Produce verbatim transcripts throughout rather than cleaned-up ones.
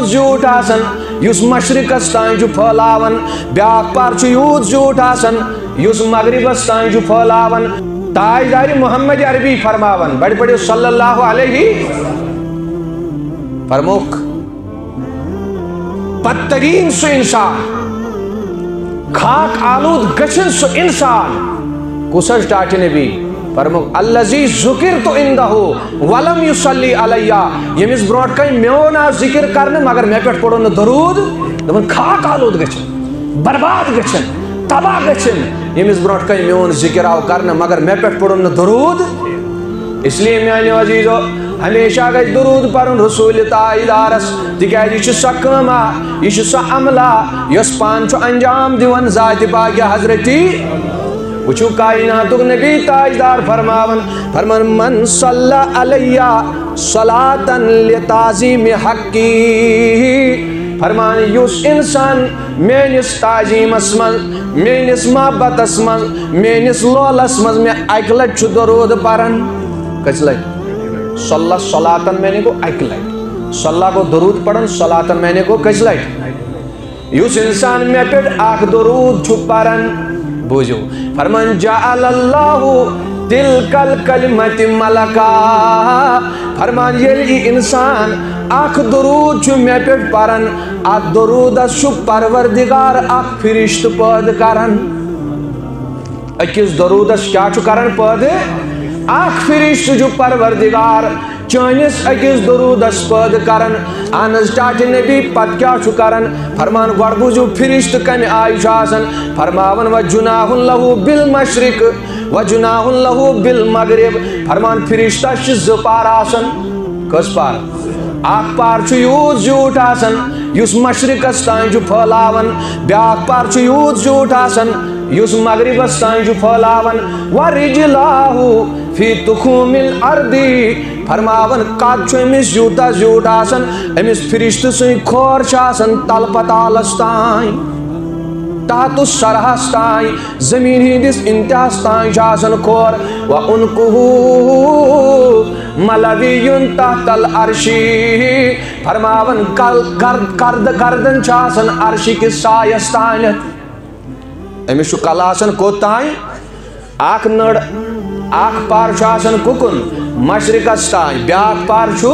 زیوٗٹھ آسان، یُس مشرقس تام چھُ پھٲلاوان، بیاکھ پار چھُ یوٗت زیوٗٹھ آسان، یُس مغربس تام چھُ پھٲلاوان۔ تاجدار محمد عربی فرماوان، بڑِ پڑھیو صلی اللہ علیہ، فرموکھ، بدترین سُہ انسان، خاک آلود گژھن سُہ انسان، کُس حظ ٹاٹھہِ نبی؟ فرموکھ، الذی ذکرت عندہ ولم یصلی علیہ، ییٚمِس برونٛٹھ کنہِ میون آو ذکر کرنہٕ مگر مےٚ پٮ۪ٹھ پوٚرُن نہٕ درود۔ دوٚپُن، خاک آلود گژھن، برباد گژھن، تباہ گژھن، ییٚمِس برونٛٹھ کنہِ میون ذکر آو کرنہٕ مگر مےٚ پٮ۪ٹھ پوٚرُن نہٕ درود۔ اس لیے میانیو عزیزو، ہمیشہ گژھِ درود پرُن رسول تاجدارس، تِکیازِ یہِ چھِ سۄ کٲمہ، یہِ چھِ سۄ عملہ یۄس پانہٕ چھُ انجام دِوان ذاتِ پاکہِ حضرتی۔ وٕچھِو کائناتُک نبی تاجدار فرماوان، فرمان، من صلی علیہ صلاة لتعظیم حقی، فرمان، یُس انسان میٲنِس تعظیمس منٛز، میٲنِس محبتس منٛز، میٲنِس لولس منٛز مےٚ اکہِ لٹہِ چھُ درود پران۔ کٔژِ لٹہِ؟ صلی صلاتن معنی گوٚو اکہِ لٹہِ۔ صلی گوٚو درود پران، صلاتن معنی گوٚو کٔژِ لٹہِ؟ یُس انسان مےٚ پٮ۪ٹھ اکھ درود چھُ پران، بوٗزِو، فرمان، جعل اللہ تلک الکلمۃ ملکا، فرمان، ییٚلہِ یہِ انسان اکھ درود چھُ مےٚ پٮ۪ٹھ پران، اتھ درودس چھُ پروردگار اکھ فرشتہٕ پٲدٕ کران۔ أکِس درودس کیٛاہ چھُ کران پٲدٕ؟ اکھ فرشتہٕ چھُ پروردگار چٲنِس أکِس درودس پٲدٕ کران۔ اہن حظ، ٹاٹھہِ نبی پتہٕ کیٛاہ چھُ کران؟ فرمان، گۄڈٕ بوٗزِو فرشتہٕ کمہِ آیہِ چھُ آسان۔ فرماوان، وجناح لہ بالمشرق وجناح لہ بالمغرب۔ فرمان، فرشتس چھِ زٕ پار آسان۔ کٔژ پار؟ اکھ پار چھُ یوٗت زیوٗٹھ آسان یُس مشرقس تام چھُ پھٲلاوان، بیاکھ پار چھُ یوٗت زیوٗٹھ آسان یُس مغربس تام چھُ پھٲلاوان۔ ورجلاہ فی تخوم الارض، فرماوان، قد چھُ أمِس یوٗتاہ زیوٗٹھ آسان، أمِس فرشتہٕ سٕنٛدۍ کھور چھِ آسان تلہٕ پتالس تام، تحت الثریٰ ہس تام، زمین ہٕنٛدِس انتہاہس تام چھُ آسان کھور۔ وعنقہ ملوی تحت العرش، فرماوان، کل-، گرد-، گرد-، گردن چھُ آسان عرشہِ کِس سایس تانٮ۪تھ۔ أمِس چھُ کلہٕ آسان کوٚت تام؟ اکھ نٔر، اکھ پار چھُ آسان کُکُن؟ مشرقس تام۔ بیاکھ پار چھُ،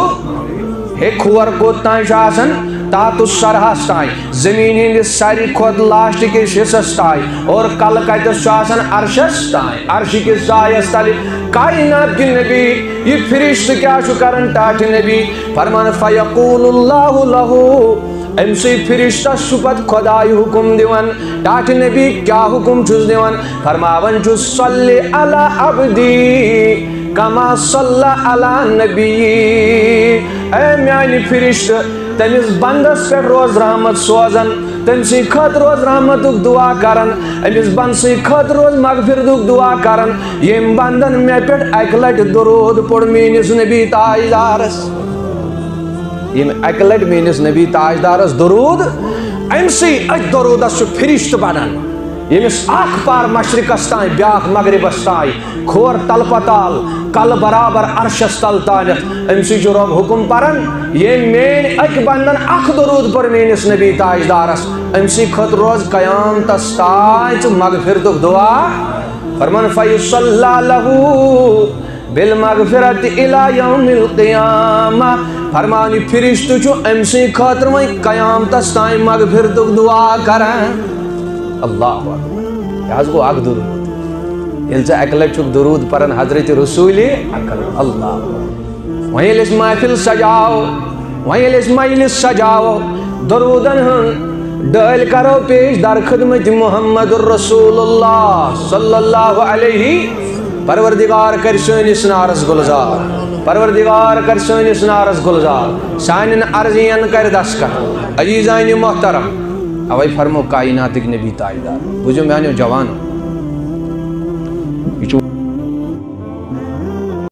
ہے، کھور کوٚت تام چھُ آسان؟ تحت الثریٰ ہس تام، زمین ہٕنٛدِس ساروی کھۄتہٕ لاسٹ کِس حصس تام۔ اور کلہٕ کتٮ۪س چھُ آسان؟ عرشس تام، عرشہِ کِس سایس تلہِ۔ کائنات کہِ نبی، یہِ فرشتہٕ کیٛاہ چھُ کران ٹاٹھہِ نبی؟ فرمان، فیقول اللہ لہ، أمۍ سٕے فرشتس چھُ پتہٕ خۄداے حُکُم دِوان۔ ٹاٹھہِ نبی کیٛاہ حُکُم چھُس دِوان؟ فرماوان چھُ، صلی علی عبدی کما صلی علی نبی۔ اے میانہِ فرشتہٕ، تٔمِس بندس پٮ۪ٹھ روز رحمت سوزان، تٔمۍ سٕنٛدِ خٲطرٕ روز رحمتُک دُعا کران، أمِس بندٕ سٕنٛدِ خٲطرٕ روز مغفرتُک دُعا کران، ییٚمۍ بندن مےٚ پٮ۪ٹھ اکہِ لٹہِ درود پوٚر میٲنِس نبی تاجدارس۔ ییٚمۍ اکہِ لٹہِ میٲنِس نبی تاجدارس درود، أمۍ سٕے أتھۍ درودس چھُ فرشتہٕ بنان، ییٚمِس اکھ پار مشرقس تام، بیاکھ مغربس تام، کھور تلہٕ پتال، کلہٕ برابر عرشس تل تانٮ۪تھ۔ أمۍ سٕے چھُ رۄب حُکُم پران، ییٚمۍ میٲنۍ أکۍ بندن اکھ درود پوٚر میٲنِس نبی تاجدارس، أمۍ سٕے خٲطرٕ روز قیامتس تام ژٕ مغفرتُک دُعا۔ فرمان، فیصلی لہ بالمغفرۃ الی یوم القیامہ۔ فرمان، یہِ فرشتہٕ چھُ أمۍ سٕنٛدِ خٲطرٕ وۄنۍ قیامتس تام مغفرتُک دُعا کران۔ اللہ اکبر۔ یہِ حظ گوٚو اکھ درود۔ ییٚلہِ ژٕ اکہِ لٹہِ چھُکھ درود پران حضرت رسول اکرم، اللہ اکبر۔ وۄنۍ ییٚلہِ أسۍ محفل سجاوو، وۄنۍ ییٚلہِ أسۍ مجلس سجاوو، درودن ہٕنٛز ڈٲلۍ کرو پیش در خدمت محمد رسول اللہ صلی اللہ علیہ۔ پروردگار کرِ سٲنِس نارس گُلزار، پروردگار کرِ سٲنِس نارس گُلزار، سانٮ۪ن عرضین کرِ دستخط۔ عزیزانِ محترم، اوے فرمو کائناتٕکۍ نبی تاجدار، بوٗزِو میانیو جوانو،